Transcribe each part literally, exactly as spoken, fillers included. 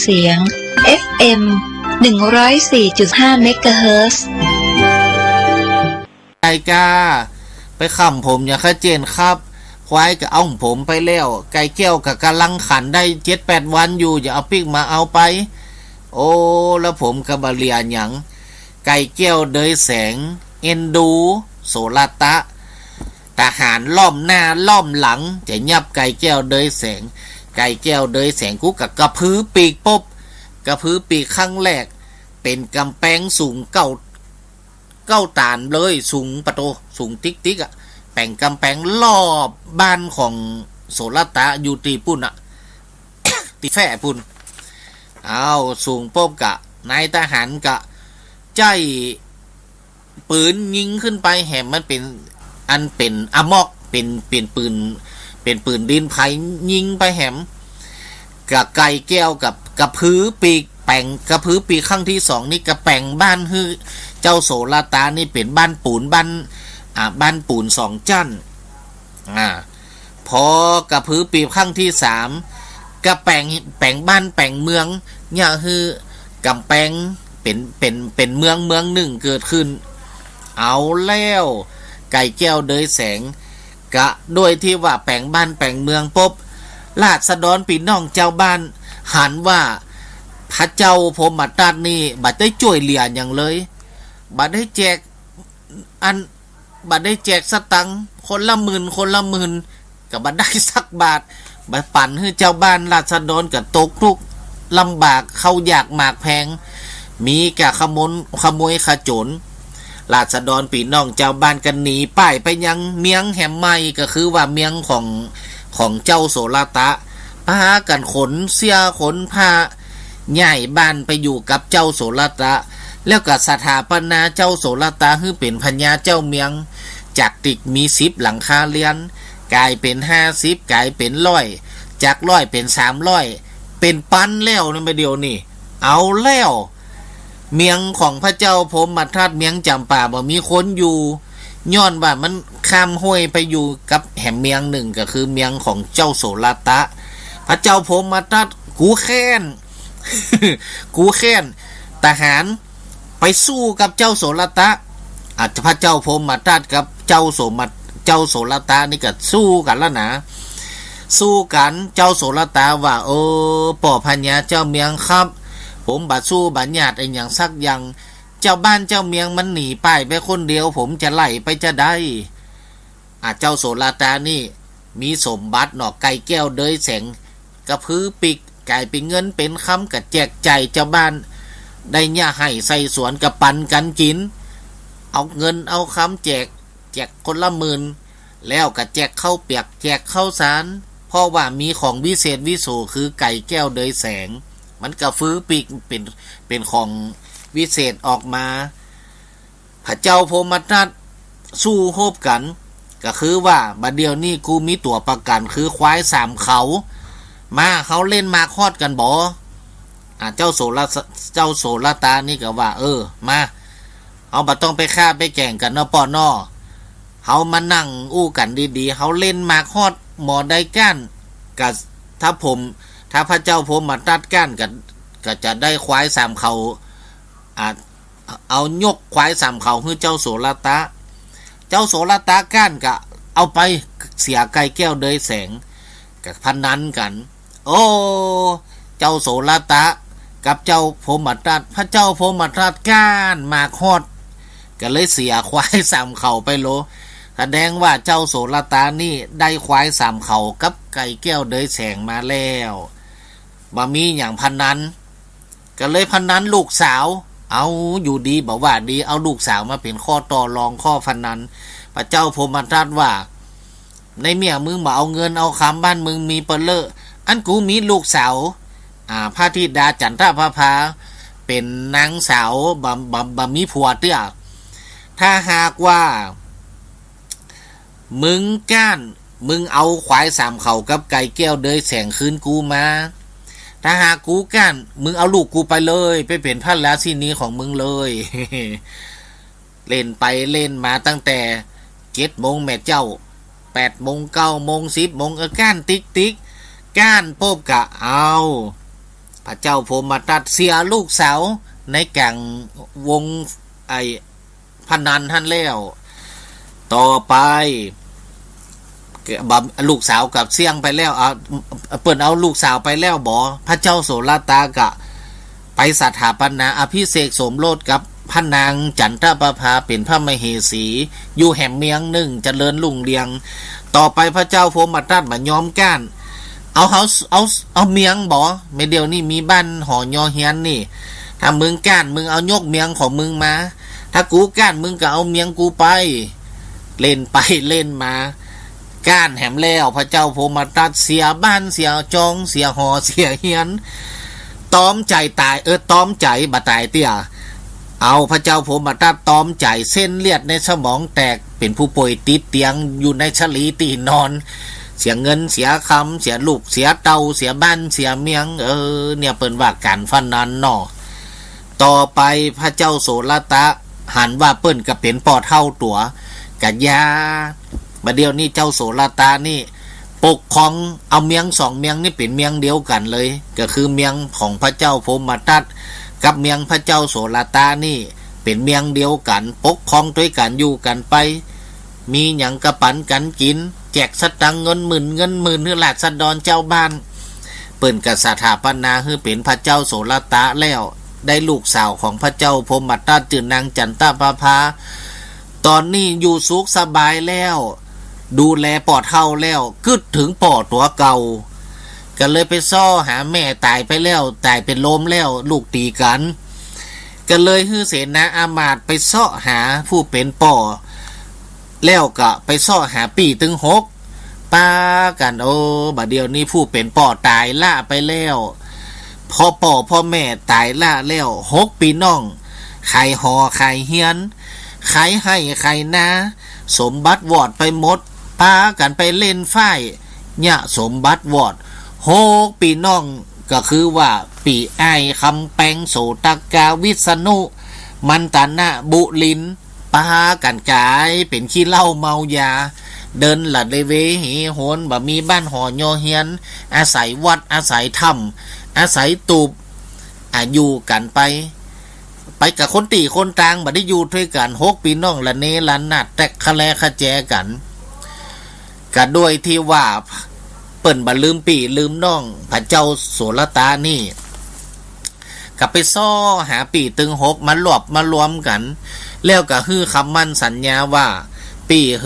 เสียง เอฟ เอ็ม หนึ่งร้อยสี่จุดห้า เมกะเฮิรตซ์ ไก่ก้า ไปขำผมอย่างข้าเจนครับ ควายก็เอาของผมไปแล้ว ไก่แก้วก็ก่ำลังขันได้เจ็ดแปดวันอยู่ อย่าเอาปิ๊กมาเอาไป โอ้ แล้วผมก็บ่เหลือหยัง ไก่แก้วเดยแสง เอ็นดู โสรตะ ทหารล้อมหน้าล้อมหลัง จะยับไก่แก้วเดยแสง ไก่แก้วเดยแสง กูก็กระพือปีกปุ๊บ กระพือปีกครั้งแรก เป๋นก๋ำแปงสูงเก้า เก้าต๋านเลย สูงปะโต สูงติ๊กๆ อะ แป๋งก๋ำแปงรอบบ้านของโสรตะอยู่ตี้ปุ้นอะ ตี้แฟ้ปุ้น เอา สูงปุ๊บก็ นายทหารก็ใจ๊ ปืนยิงขึ้นไปแหม มันเป๋น อันเป๋นอะม็อก เป๋น เป๋นปืน เป๋นปืนดินไพร ยิงไปแหม ก็ไก่แก้วก็กระพือปีกแป๋ง กระพือปีกครั้งตี้สองนี่ก็แป๋งบ้านหื้อเจ้าโสรตะนี่เป๋นบ้านปูน บ้าน อ่า บ้านปูนสองจั้น อ่า ปอกระพือปีกครั้งตี้สาม ก็แป๋ง แป๋งบ้านแป๋งเมือง เยียะหื้อก๋ำแปงเป๋น เป๋น เป๋นเมืองเมืองนึ่งเกิดขึ้น เอาแล้ว ไก่แก้วเดยแสง ก็ด้วยตี้ว่าแป๋งบ้านแป๋งเมืองปุ๊บ ราษฎรปี้น้องจาวบ้านหันว่า พระเจ้าพรหมทัตนี่บ่ได้จ้วยเหลือหยังเลย บ่ได้แจก อัน บ่ได้แจกสตังค์ คนละหมื่น คนละหมื่น ก็บ่ได้สักบาท บ่ปั๋นหื้อจาวบ้านราษฎรก็ตกทุกข์ลำบาก ข้าวยากหมากแพง มีก้าขโมย ขโมยขโจร ราษฎรปี้น้องจาวบ้านก็หนีป้ายไปยังเมียงแหมใหม่ ก็คือว่าเมียงของ ของเจ้าโสรตะ ปากั๋นขนเสื้อขนผ้า ย้ายบ้านไปอยู่กับเจ้าโสรตะ แล้วก็สถาปนาเจ้าโสรตะหื้อเป๋นพญาเจ้าเมียง จากตี้มีสิบหลังคาเรือน ก๋ายเป๋นห้าสิบ ก๋ายเป๋นร้อย จากร้อยเป๋นสามร้อย เป๋นปันแล้วนะ บ่าเดี่ยวนี้ เอาแล้ว เมียงของพระเจ้าพรหมทัต เมียงจ๋ำปา บ่มีคนอยู่ ย้อนว่ามันข้ามห้วยไปอยู่กับแหมเมียงนึ่ง ก็คือเมียงของเจ้าโสรตะ พระเจ้าพรหมทัต กูแค้น กูแค้น ทหารไปสู้กับเจ้าโสรตะ อ่ะ พระเจ้าพรหมทัตกับเจ้าโสม เจ้าโสรตะนี่ก็สู้กั๋นแล้วนะ สู้กั๋น เจ้าโสรตะว่า เออ ป้อพญาเจ้าเมียงครับ ผมบ่สู้บ่หยาดอะหยังสักอย่าง เจ้าบ้านเจ้าเมียงมันหนีป้ายไปคนเดียว ผมจะไล่ไปจาใด อ่ะ เจ้าโสรตะนี่มีสมบัติเนาะ ไก่แก้วเดยแสง กระพือปีกก๋ายเป๋นเงินเป๋นคำ ก็แจกจ่ายจาวบ้าน ได้หญ้าไฮ่ไฮ่สวนก็ปันกั๋นกิ๋น เอาเงินเอาคำแจก แจกคนละหมื่น แล้วก็แจกข้าวเปียก แจกข้าวสาร เพราะว่ามีของวิเศษวิโส คือไก่แก้วเดยแสง มันกระพือปีกเป๋น เป๋นของวิเศษออกมา พระเจ้าพรหมทัตสู้ฮบกั๋น ก็คือว่า บ่าเดี่ยวนี้กูมีตั๋วประกั๋น คือควายสามเขา มา เฮาเล่นหมากฮอดกั๋นบ่ อ่า เจ้าโสร เจ้าโสรตะนี่ก็ว่า เออ มา เฮาบ่ต้องไปฆ่าไปแก่งกั๋นเนาะป้อเนาะ เฮามานั่งอู้กั๋นดีๆ เฮาเล่นหมากฮอดหม่อใดก้าน ก็ ถ้าผม ถ้าพระเจ้าพรหมทัตก้านก็ ก็จะได้ควายสามเขา อ่า เอายกควายสามเขาหื้อเจ้าโสรตะ เจ้าโสรตะก้านก็เอาไป เสียไก่แก้วเดยแสง ก็พนันกั๋น โอ้ เจ้าโสรตะกับเจ้าพรหมทัต พระเจ้าพรหมทัตก้านหมากฮอด ก็เลยเสียควายสามเขาไปโล แสดงว่าเจ้าโสรตะนี่ได้ควายสามเขากับไก่แก้วเดยแสงมาแล้ว บ่มีหยังพนัน ก็เลยพนันลูกสาว เอา อยู่ดีบ่ว่าดี เอาลูกสาวมาเป๋นข้อต่อรองข้อพนัน พระเจ้าพรหมทัตว่า ในเมื่อมึงบ่เอาเงินเอาคำ บ้านมึงมีเปอเล่อ อันกูมีลูกสาว อ่า พระธิดาจันทประภา เป๋นนางสาว บ่ บ่ บ่มีผัวเตื้อ ถ้าหากว่า มึงก้าน มึงเอาควายสามเขากับไก่แก้วเดยแสงคืนกูมา ถ้าหากกูก้าน มึงเอาลูกกูไปเลย ไปเป๋นพระราชินีของมึงเลย เล่นไปเล่นมาตั้งแต่เจ็ดโมงแม่เจ้า แปดโมง เก้าโมง สิบโมง เออ ก้านติ๊กๆ ก้านปุ๊บก็เอา พ อ่ะ เจ้าพรหมทัตเสียลูกสาวในก๋างวงไอ้พนันหั้นแล้ว ต่อไป บ่ ลูกสาวก็เสี้ยงไปแล้ว เอา เปิ้นเอาลูกสาวไปแล้วบ่ พระเจ้าโสรตาก็ไปสถาปนาอภิเษกสมรสกับพระนางจันทประภาเป๋นพระมเหสี อยู่แหมเมืองนึ่งเจริญรุ่งเรือง ต่อไปพระเจ้าพรหมทัตบ่ยอมก๊าน เอา เอา เอา เอาเมืองบ่ แม่เดี่ยวนี้มีบ้านหอยอเฮียนนี่ ถ้ามึงก๊านมึงเอายกเมืองของมึงมา ถ้ากูก๊านมึงก็เอาเมืองกูไป เล่นไปเล่นมา ก๊านแหมแล้ว พระเจ้าพรหมทัตเสียบ้านเสียจองเสียหอเสียเฮียน ตอมใจ๋ต๋าย เออ ตอมใจ๋บ่ต๋ายเตื้อ เอา พระเจ้าพรหมทัตตอมใจ๋ เส้นเลือดในสมองแตก เป๋นผู้ป่วยติดเตียง อยู่ในสลีตี้นอน เสียเงินเสียคำ เสียลูกเสียเต้า เสียบ้านเสียเมือง เออ เนี่ยเปิ้นว่าก๋านพนันเนาะ ต่อไปพระเจ้าโสรตะหันว่าเปิ้นก็เป๋นป้อเฒ่าตั๋ว กะยา บ่าเดี่ยวนี้เจ้าโสรตะนี่ปกครองเอาเมืองสองเมืองนี่เป๋นเมืองเดียวกั๋นเลย ก็คือเมืองของพระเจ้าพรหมทัตกับเมืองพระเจ้าโสรตะนี่เป๋นเมืองเดียวกั๋น ปกครองตวยกั๋นอยู่กั๋นไป มีหยังก็ปั๋นกั๋นกิ๋น แจกสตางค์เงินหมื่นเงินหมื่นหื้อราษฎรจาวบ้าน เปิ้นก็สถาปนาหื้อเป๋นพระเจ้าโสรตะแล้ว ได้ลูกสาวของพระเจ้าพรหมทัตจื้อนางจันทประภา ต๋อนนี้อยู่สุขสบายแล้ว ดูแลป้อเฒ่าแล้ว กึ๊ดเถิงป้อตั๋วเก่า ก็เลยไปเซาะหาแม่ต๋ายไปแล้ว ต๋ายเป๋นลมแล้ว ลูกตี๋กั๋น ก็เลยหื้อเสนาอามาตย์ไปเซาะหาผู้เป๋นป้อ แล้วก็ไปเซาะหาปี้ตึงหก ปากั๋น โอ้ บ่าเดี่ยวนี้ผู้เป๋นป้อต๋ายละไปแล้ว พ่อป้อพ่อแม่ต๋ายละแล้ว หกปี้น้อง ขายหอขายเฮือน ขายไฮ่ขายนา สมบัติวอดไปหมด ปากั๋นไปเล่นฝ้าย เยียะสมบัติวอด หกปี้น้อง ก็คือว่าปี้อ้าย คำแปง โสตกา วิษณุ มันตนะ บุรินทร์ ปากั๋นก๋ายเป๋นขี้เหล้าเมายา เดินละเลเวเหโหน บ่มีบ้านหอยอเฮียน อาศัยวัด อาศัยถ้ำ อาศัยตูบ อ่ะ อยู่กั๋นไป ไปกับคนตี้คนตาง บ่ได้อยู่ตวยกั๋น หกปี้น้องละเนระนาดแตกคะแลคะแจกั๋น ก็ด้วยตี้ว่าเปิ้นบ่ลืมปี้ลืมน้อง พระเจ้าโสรตะนี่ ก็ไปเซาะหาปี้ตึงหกมารวบมารวมกั๋น แล้วก็หื้อคำมั่นสัญญาว่า ปี้เห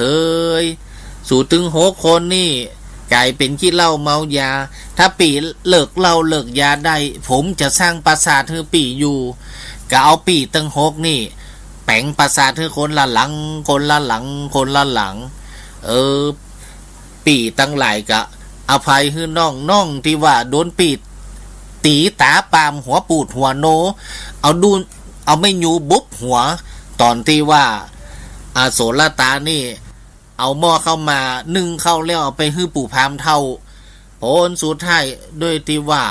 ย สูตึงหกคนนี่ก๋ายเป๋นขี้เหล้าเมายา ถ้าปี้เลิกเหล้าเลิกยาได้ ผมจะสร้างปราสาทหื้อปี้อยู่ ก็เอาปี้ตึงหกนี่ แป๋งปราสาทหื้อคนละหลัง คนละหลัง คนละหลัง เออ ปี้ตังหลายก็อภัยหื้อน้อง น้องตี้ว่าโดนปี้ตี๋ต๋าปามหัวปูดหัวโน เอาดูน เอาไม้ยูบุบหัว ต๋อนตี้ว่า อ่า โสรตะนี่ เอาหม้อข้าวมานึ่งข้าวแล้วเอาไปหื้อปู่พราหมณ์เฒ่า ผลสุดท้ายด้วยตี้ว่า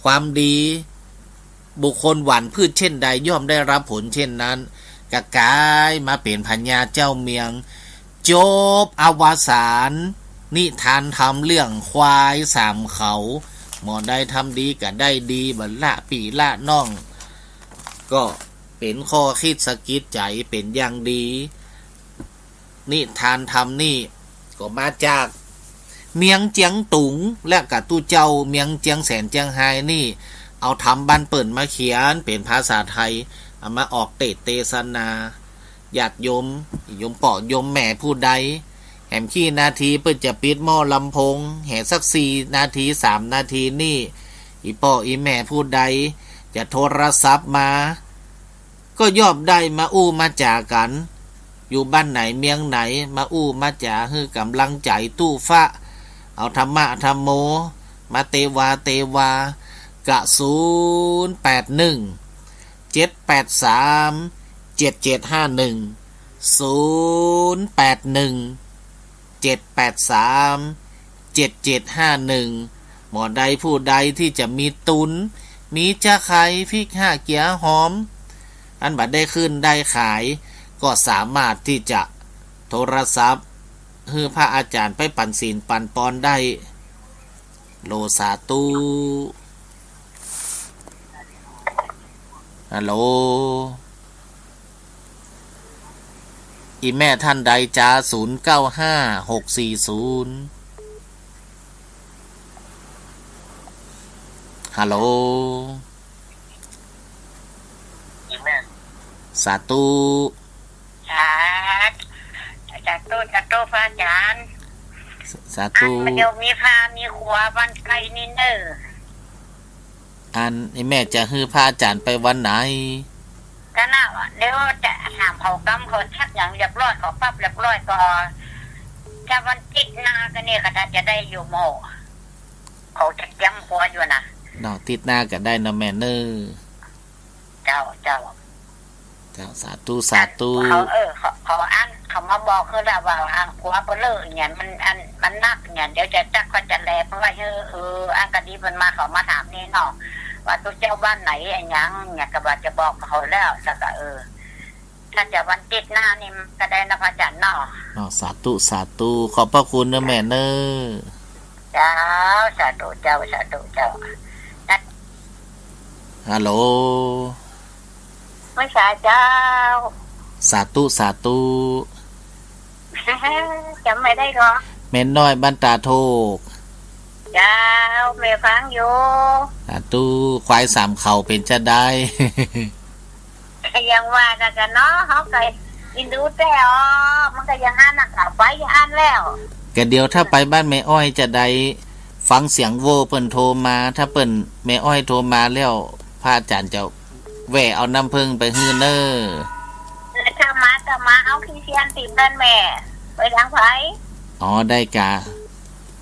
ความดี บุคคลหว่านพืชเช่นใดย่อมได้รับผลเช่นนั้น ก็ก๋ายมาเป๋นพญาเจ้าเมือง จบอวสานนิทานธรรมเรื่องควายสามเขา หมอใดทำดีก็ได้ดี บ่ละปี้ละน้อง ก็เป๋นข้อคิดสะกิดใจ๋เป๋นอย่างดี นิทานธรรมนี่ก็มาจากเมืองเจียงตุง และก็ตุ๊เจ้าเมืองเจียงแสนเจียงฮายนี่ เอาธรรมบ้านเปิ้นมาเขียนเป๋นภาษาไทย เอามาออกเตสน์เตสนา ญาติโยม โยมป้อโยมแม่ผู้ใด แหมกี่นาทีเปิ้นจะปิดหม้อลำโพง แหมสักสี่นาที สามนาทีนี่ อี่ป้ออี่แม่ผู้ใดจะโทรศัพท์มา ก็ย่อมได้มาอู้มาจ๋ากั๋น อยู่บ้านไหนเมืองไหน มาอู้มาจ๋าหื้อก๋ำลังใจ๋ตู้ฟ้า เอาธรรมะธรรมโม มาเตวาเตวา กะ ศูนย์แปดหนึ่ง เจ็ดแปดสาม เจ็ดเจ็ดห้าหนึ่ง ศูนย์แปดหนึ่ง เจ็ดแปดสาม เจ็ดเจ็ดห้าหนึ่ง หมอใดผู้ใดตี้จะมีตุน มีจะขายพริกห้าเกียหอม อันบ่ได้ขึ้นได้ขาย ก็สามารถตี้จะโทรศัพท์ หื้อพระอาจ๋ารย์ไปปั๋นศีลปั๋นปอนได้ โลสาธุ ฮัลโหล อีแม่ท่านใดจ๊ะ ศูนย์เก้าห้าหกสี่ศูนย์ ฮัลโหล อีแม่ สาธุ สา สาธุ สาธุ พระอาจารย์ ส- สาธุ อันมันเดี๋ยวมีพระมีครูวันไกลนี่เน่อ อันนี้แม่จะหื้อพระอาจารย์ไปวันไหน ก็น่ะ เดี๋ยวจะถามเขากำ เขาชักอย่างเรียบร้อย เขาปรับเรียบร้อยก็ ถ้าวันติ๊ดหน้าก็เนี่ยก็น่าจะได้อยู่หมอ เขาจะเตรียมครัวอยู่นะ เนาะ ติ๊ดหน้าก็ได้เนาะแม่เน่อ เจ้า เจ้า เจ้า สาธุ สาธุ เขา เออ เขา เขาอัน เขามาบอกคือแล้วว่าอันครัวเปลือเนี่ย มันอัน มันนักเนี่ย เดี๋ยวจะจักก็จะแลไปไว้ เออ เออ อันก็ดีมันมา เขามาถามนี่เนาะ ว่าตุ๊เจ้าบ้านไหนอะหยังเนี่ย ก็ว่าจะบอกเขาแล้ว แล้วก็ เออ ถ้าจะวันติ๊ดหน้านี่มันก็ได้นะพระอาจารย์เนาะ เนาะ สาธุ สาธุ ขอบพระคุณนะแม่เน่อ เจ้า สาธุเจ้า สาธุเจ้า ฮัลโหล ไม่สายเจ้า สาธุ สาธุ จ๋ำไม่ได้ก่อ แม่น้อยบ้านต๋าโทก เจ้า แม่ฟังอยู่ สาธุ ควายสามเขาเป๋นจาใด ก็ยังว่ากัน กันเนาะ เฮาก็อินดูแต่ออ มันก็ยังอั้นนะ ก็ไปยังอั้นแล้ว ก็เดี๋ยวถ้าไปบ้านแม่อ้อยจาใด ฟังเสียงโว่เปิ้นโทรมา ถ้าเปิ้น แม่อ้อยโทรมาแล้ว พระอาจารย์จะแว่เอาน้ำผึ้งไปหื้อเน่อ เออ ถ้ามาก็มาเอาขี้เสี้ยนติดบ้านแม่ ไปทางไผ อ๋อ ได้กะ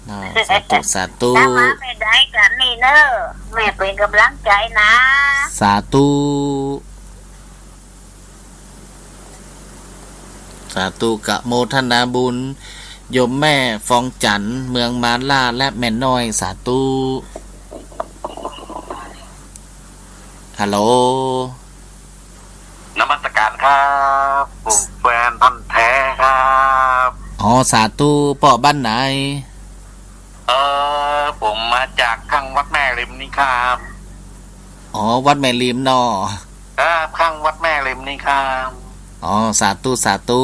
อ่า สาธุ สาธุ ถ้ามาไม่ได้กันนี่เน่อ แม่เป๋นก๋ำลังใจ๋นะ สาธุ สาธุ กะโมทนาบุญ โยมแม่ฟองจันทร์ เมืองมาล่า และแม่น้อย สาธุ ฮัลโหล นมัสการครับ ผมแฟนพันธุ์แท้ครับ อ๋อ สาธุ ป้อบ้านไหน เออ ผมมาจากข้างวัดแม่ริมนี่ครับ อ๋อ วัดแม่ริมเนาะ ครับ ข้างวัดแม่ริมนี่ครับ อ๋อ สาธุ สาธุ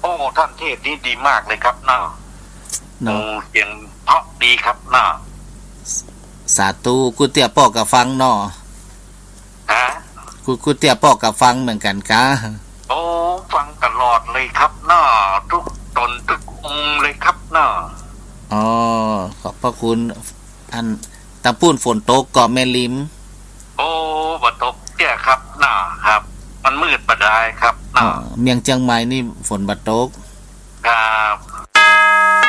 โอ้ ท่านเทศน์นี่ดีมากเลยครับเนาะ เนาะ โอ้ เสียงเพราะดีครับเนาะ ส- สาธุ กู้เตื้อป้อก็ฟังเนาะ ฮะ กู้- กู้เตื้อป้อก็ฟังเหมือนกั๋นกา โอ้ ฟังตลอดเลยครับเนาะ ทุกต๋นทุกองค์เลยครับเนาะ อ๋อ ขอบพระคุณ อัน ตางปู้นฝนตกก่อแม่ริม โอ้ บ่ตกเตี้ยครับเนาะ ครับ มันมืดบ่ดายครับเนาะ อ๋อ เมืองเจียงใหม่นี่ฝนบ่ตก